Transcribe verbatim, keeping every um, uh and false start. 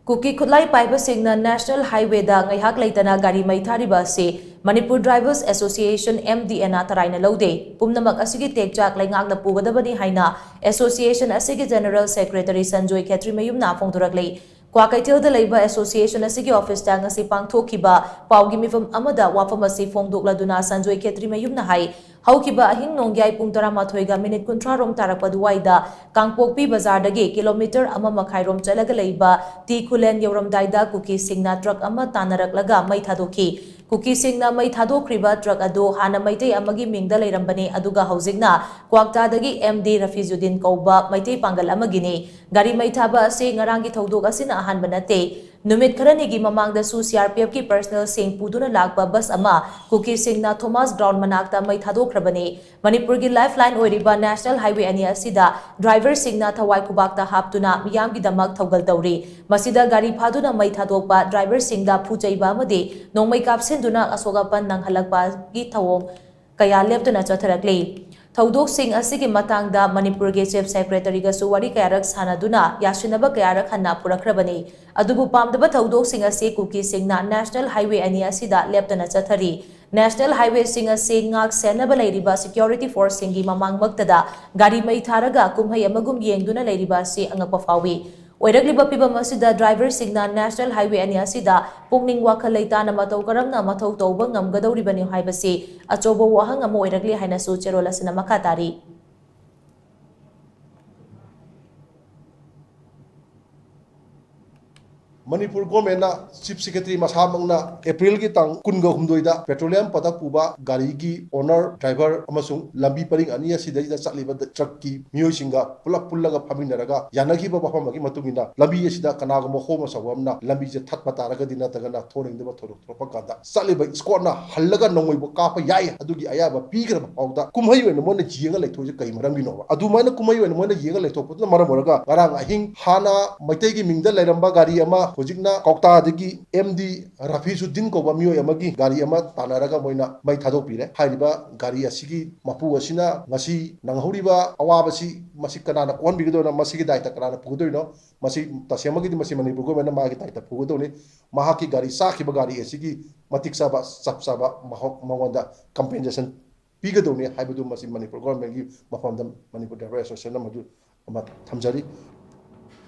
ꯀꯨꯀꯤ ꯈꯨꯠꯂꯥꯏ ꯄꯥꯏꯕꯁꯤꯡꯅ National Highwayꯗ ꯉꯥꯏꯍꯥꯛ ꯂꯩꯇꯅ ꯒꯥꯔꯤ ꯃꯩ ꯊꯥꯔꯤꯕ ꯑꯁꯤ Manipur Drivers Association, M D Aꯅ ꯇꯔꯥꯏꯅ ꯂꯧꯗꯦ꯫ ꯄꯨꯝꯅꯃꯛ ꯑꯁꯤꯒꯤ ꯇꯦꯛꯆꯥꯛ ꯂꯩꯉꯥꯛꯅ ꯄꯨꯒꯗꯕꯅꯤ ꯍꯥꯏꯅ Association ꯑꯁꯤꯒꯤ General Secretary ꯁꯟꯖꯣꯏ ꯈꯦꯇ꯭ꯔꯤꯃꯌꯨꯝꯅ ꯐꯣꯡꯗꯣꯔꯛꯂꯤ꯫ ꯀ꯭ꯋꯥꯀꯩꯊꯦꯜꯗ ꯂꯩꯕ Association ꯑꯁꯤꯒꯤ officeꯇ ꯉꯁꯤ ꯄꯥꯡꯊꯣꯛꯈꯤꯕ ꯄꯥꯎꯒꯤ ꯃꯤꯐꯝ ꯑꯃꯗ ꯋꯥꯐꯝ ꯑꯁꯤ ꯐꯣꯡꯗꯣꯛꯂꯗꯨꯅ ꯁꯟꯖꯣꯏ ꯈꯦꯇ꯭ꯔꯤꯃꯌꯨꯝꯅ ꯍꯥꯏ, ꯍꯧꯈꯤꯕ ꯑꯍꯤꯡ ꯅꯣꯡꯌꯥꯏ ꯄꯨꯡ ꯇꯔꯥꯃꯥꯊꯣꯏꯒ minute ꯀꯨꯟꯊ꯭ꯔꯥ ꯔꯣꯝ ꯇꯥꯔꯛꯄ ꯑꯗꯨꯋꯥꯏꯗ ꯀꯥꯡꯄꯣꯛꯄꯤ ꯕꯖꯥꯔꯗꯒꯤ kilometre ꯑꯃ ꯃꯈꯥꯏ ꯔꯣꯝ ꯆꯠꯂꯒ ꯂꯩꯕ ꯇꯤ ꯈꯨꯂꯦꯟ ꯌꯧꯔꯝꯗꯥꯏꯗ ꯀꯨꯀꯤꯁꯤꯡꯅ truck ꯑꯃ ꯇꯥꯟꯅꯔꯛꯂꯒ ꯃꯩ ꯊꯥꯗꯣꯛꯈꯤ꯫ ꯀꯨꯀꯤꯁꯤꯡꯅ ꯃꯩ ꯊꯥꯗꯣꯛꯈ꯭ꯔꯤꯕ truck ꯑꯗꯨ ꯍꯥꯟꯅ ꯃꯩꯇꯩ ꯑꯃꯒꯤ ꯃꯤꯡꯗ ꯂꯩꯔꯝꯕꯅꯤ, ꯑꯗꯨꯒ ꯍꯧꯖꯤꯛꯅ ꯀ꯭ꯋꯥꯛꯇꯥꯗꯒꯤ M D ꯔꯐꯤꯖꯨꯗꯤꯟ ꯀꯧꯕ ꯃꯩꯇꯩ ꯄꯥꯡꯒꯜ ꯑꯃꯒꯤꯅꯤ꯫ ꯒꯥꯔꯤ ꯃꯩ ꯊꯥꯕ ꯑꯁꯤ ꯉꯔꯥꯡꯒꯤ ꯊꯧꯗꯣꯛ ꯑꯁꯤꯅ ꯑꯍꯥꯟꯕ ꯅꯠꯇꯦ꯫ ꯅꯨꯃꯤꯠ ꯈꯔꯅꯤꯒꯤ ꯃꯃꯥꯡꯗꯁꯨ C R P Fꯀꯤ personnelꯁꯤꯡ ꯄꯨꯗꯨꯅ ꯂꯥꯛꯄ bus ꯑꯃ ꯀꯨꯀꯤꯁꯤꯡꯅ Thomas Ground ꯃꯅꯥꯛꯇ ꯃꯩ ꯊꯥꯗꯣꯛꯈ꯭ꯔꯕꯅꯤ꯫ ꯃꯅꯤꯄꯨꯔꯒꯤ lifeline ꯑꯣꯏꯔꯤꯕ National Highway ꯑꯅꯤ ꯑꯁꯤꯗ driverꯁꯤꯡꯅ ꯊꯋꯥꯏ ꯈꯨꯕꯥꯛꯇ ꯍꯥꯞꯇꯨꯅ ꯃꯤꯌꯥꯝꯒꯤꯗꯃꯛ ꯊꯧꯒꯜ ꯇꯧꯔꯤ꯫ ꯃꯁꯤꯗ ꯒꯥꯔꯤ ꯐꯥꯗꯨꯅ ꯃꯩ ꯊꯥꯗꯣꯛꯄ, driverꯁꯤꯡꯗ ꯐꯨꯆꯩꯕ ꯑꯃꯗꯤ ꯅꯣꯡꯃꯩ ꯀꯥꯞꯁꯤꯟꯗꯨꯅ ꯑꯁꯣꯛ ꯑꯄꯟ ꯅꯪꯍꯜꯂꯛꯄꯒꯤ ꯊꯧꯑꯣꯡ ꯀꯌꯥ ꯂꯦꯞꯇꯅ ꯆꯠꯊꯔꯛꯂꯤ꯫ ꯊꯧꯗꯣꯛꯁꯤꯡ ꯑꯁꯤꯒꯤ ꯃꯇꯥꯡꯗ ꯃꯅꯤꯄꯨꯔꯒꯤ Chief Secretaryꯒꯁꯨ ꯋꯥꯔꯤ ꯀꯌꯥꯔꯛ ꯁꯥꯟꯅꯗꯨꯅ ꯌꯥꯁꯤꯟꯅꯕ ꯀꯌꯥꯔꯛ ꯍꯟꯅ ꯄꯨꯔꯛꯈ꯭ꯔꯕꯅꯤ꯫ ꯑꯗꯨꯕꯨ ꯄꯥꯝꯗꯕ ꯊꯧꯗꯣꯛꯁꯤꯡ ꯑꯁꯤ ꯀꯨꯀꯤꯁꯤꯡꯅ National Highway ꯑꯅꯤ ꯑꯁꯤꯗ ꯂꯦꯞꯇꯅ ꯆꯠꯊꯔꯤ꯫ National Highwayꯁꯤꯡ ꯑꯁꯤ ꯉꯥꯛ ꯁꯦꯟꯅꯕ ꯂꯩꯔꯤꯕ security forceꯁꯤꯡꯒꯤ ꯃꯃꯥꯡꯃꯛꯇꯗ ꯒꯥꯔꯤ ꯃꯩ ꯊꯥꯔꯒ ꯀꯨꯝꯍꯩ ꯑꯃꯒꯨꯝ ꯌꯦꯡꯗꯨꯅ ꯂꯩꯔꯤꯕ ꯑꯁꯤ ꯑꯉꯛꯄ ꯐꯥꯎꯏ꯫ ꯑꯣꯏꯔꯛꯂꯤꯕ ꯐꯤꯚꯝ ꯑꯁꯤꯗ driverꯁꯤꯡꯅ National Highway ꯑꯅꯤ ꯑꯁꯤꯗ ꯄꯨꯛꯅꯤꯡ ꯋꯥꯈꯜ ꯂꯩꯇꯥꯅ ꯃꯇꯧ ꯀꯔꯝꯅ ꯃꯊꯧ ꯇꯧꯕ ꯉꯝꯒꯗꯧꯔꯤꯕꯅꯤ ꯍꯥꯏꯕꯁꯤ ꯑꯆꯧꯕ ꯋꯥꯍꯪ ꯑꯃ ꯑꯣꯏꯔꯛꯂꯤ ꯍꯥꯏꯅꯁꯨ ꯆꯦꯔꯣꯜ ꯑꯁꯤꯅ ꯃꯈꯥ ꯇꯥꯔꯤ꯫ ꯃꯅꯤꯄꯨꯔ governmentꯅ Chief Secretary ꯃꯁꯥꯃꯛꯅ Aprilꯒꯤ ꯇꯥꯡ ꯀꯨꯟꯒ ꯍꯨꯝꯗꯣꯏꯗ petroleum product ꯄꯨꯕ ꯒꯥꯔꯤꯒꯤ owner, driver ꯑꯃꯁꯨꯡ ꯂꯝꯕꯤ ꯄꯔꯤꯡ ꯑꯅꯤ ꯑꯁꯤꯗꯩꯗ ꯆꯠꯂꯤꯕ truckꯀꯤ ꯃꯤꯑꯣꯏꯁꯤꯡꯒ ꯄꯨꯂꯞ ꯄꯨꯜꯂꯒ ꯐꯝꯃꯤꯟꯅꯔꯒ ꯌꯥꯅꯈꯤꯕ ꯋꯥꯐꯝ ꯑꯃꯒꯤ ꯃꯇꯨꯡ ꯏꯟꯅ ꯂꯝꯕꯤ ꯑꯁꯤꯗ ꯀꯅꯥꯒꯨꯝꯕ ꯍꯣꯝ ꯑꯆꯧꯕ ꯑꯃꯅ ꯂꯝꯕꯤꯁꯦ ꯊꯠꯄ ꯇꯥꯔꯒꯗꯤ ꯅꯠꯇ꯭ꯔꯒꯅ ꯊꯣꯛꯅꯤꯡꯗꯕ ꯊꯧꯗꯣꯛ ꯊꯣꯛꯂꯛꯄ ꯀꯥꯟꯗ ꯆꯠꯂꯤꯕ squadꯅ ꯍꯜꯂꯒ ꯅꯣꯡꯃꯩꯕꯨ ꯀꯥꯞꯄ ꯌꯥꯏ ꯑꯗꯨꯒꯤ ꯑꯌꯥꯕ ꯄꯤꯈ꯭ꯔꯕ ꯐꯥꯎꯗ ꯀꯨꯝꯍꯩ ꯑꯣꯏꯅ ꯃꯣꯏꯅ ꯌꯦꯡꯉ ꯂꯩꯊꯣꯛꯏꯁꯦ ꯀꯩ ꯃꯔꯝꯒꯤꯅꯣꯕ? ꯑꯗꯨꯃꯥꯏꯅ ꯀꯨꯝꯍꯩ ꯑꯣꯏꯅ ꯃꯣꯏꯅ ꯌꯦꯡꯉ ꯂꯩꯊꯣꯛꯄꯗꯨꯅ ꯃꯔꯝ ꯑꯣꯏꯔꯒ ꯉꯔꯥꯡ ꯑꯍꯤꯡ ꯍꯥꯟꯅ ꯃꯩꯇꯩꯒꯤ ꯃꯤꯡꯗ ꯂꯩꯔꯝꯕ ꯒꯥꯔꯤ ꯑꯃ ꯍꯧꯖꯤꯛꯅ ꯀꯧꯇꯥꯗꯒꯤ ꯑꯦꯝ ꯗꯤ ꯔꯐꯤꯁꯨꯗꯤꯟ ꯀꯧꯕ ꯃꯤꯑꯣꯏ ꯑꯃꯒꯤ ꯒꯥꯔꯤ ꯑꯃ ꯇꯥꯟꯅꯔꯒ ꯃꯣꯏꯅ ꯃꯩ ꯊꯥꯗꯣꯛꯄꯤꯔꯦ꯫ ꯍꯥꯏꯔꯤꯕ ꯒꯥꯔꯤ ꯑꯁꯤꯒꯤ ꯃꯄꯨ ꯑꯁꯤꯅ ꯉꯁꯤ ꯅꯪꯍꯧꯔꯤꯕ ꯑꯋꯥꯕꯁꯤ ꯃꯁꯤ ꯀꯅꯥꯅ ꯀꯣꯛꯍꯟꯕꯤꯒꯗꯣꯏꯅꯣ, ꯃꯁꯤꯒꯤ ꯗꯥꯏꯇ ꯀꯅꯥꯅ ꯄꯨꯒꯗꯣꯏꯅꯣ, ꯃꯁꯤ ꯇꯁꯦꯡꯕꯒꯤꯗꯤ ꯃꯁꯤ ꯃꯅꯤꯄꯨꯔ ꯒꯣꯔꯃꯦꯟꯅ ꯃꯥꯒꯤ ꯗꯥꯏꯇ ꯄꯨꯒꯗꯧꯅꯤ꯫ ꯃꯍꯥꯛꯀꯤ ꯒꯥꯔꯤ, ꯆꯥꯈꯤꯕ ꯒꯥꯔꯤ ꯑꯁꯤꯒꯤ ꯃꯇꯤꯛ ꯆꯥꯕ, ꯆꯞ ꯆꯥꯕ ꯃꯍꯣ-, ꯃꯉꯣꯟꯗ ꯀꯝꯄꯦꯟꯁꯦꯁꯟ ꯄꯤꯒꯗꯧꯅꯤ ꯍꯥꯏꯕꯗꯨ ꯃꯁꯤ ꯃꯅꯤꯄꯨꯔ ꯒꯣꯔꯃꯦꯟꯒꯤ ꯃꯐꯝꯗ ꯃꯅꯤꯄꯨꯔ ꯗ꯭ꯔꯥꯏꯚꯔ ꯑꯦꯁꯣꯁꯤꯌꯦꯁꯟ ꯑꯃꯁꯨ ꯑꯃ ꯊꯝꯖꯔꯤ꯫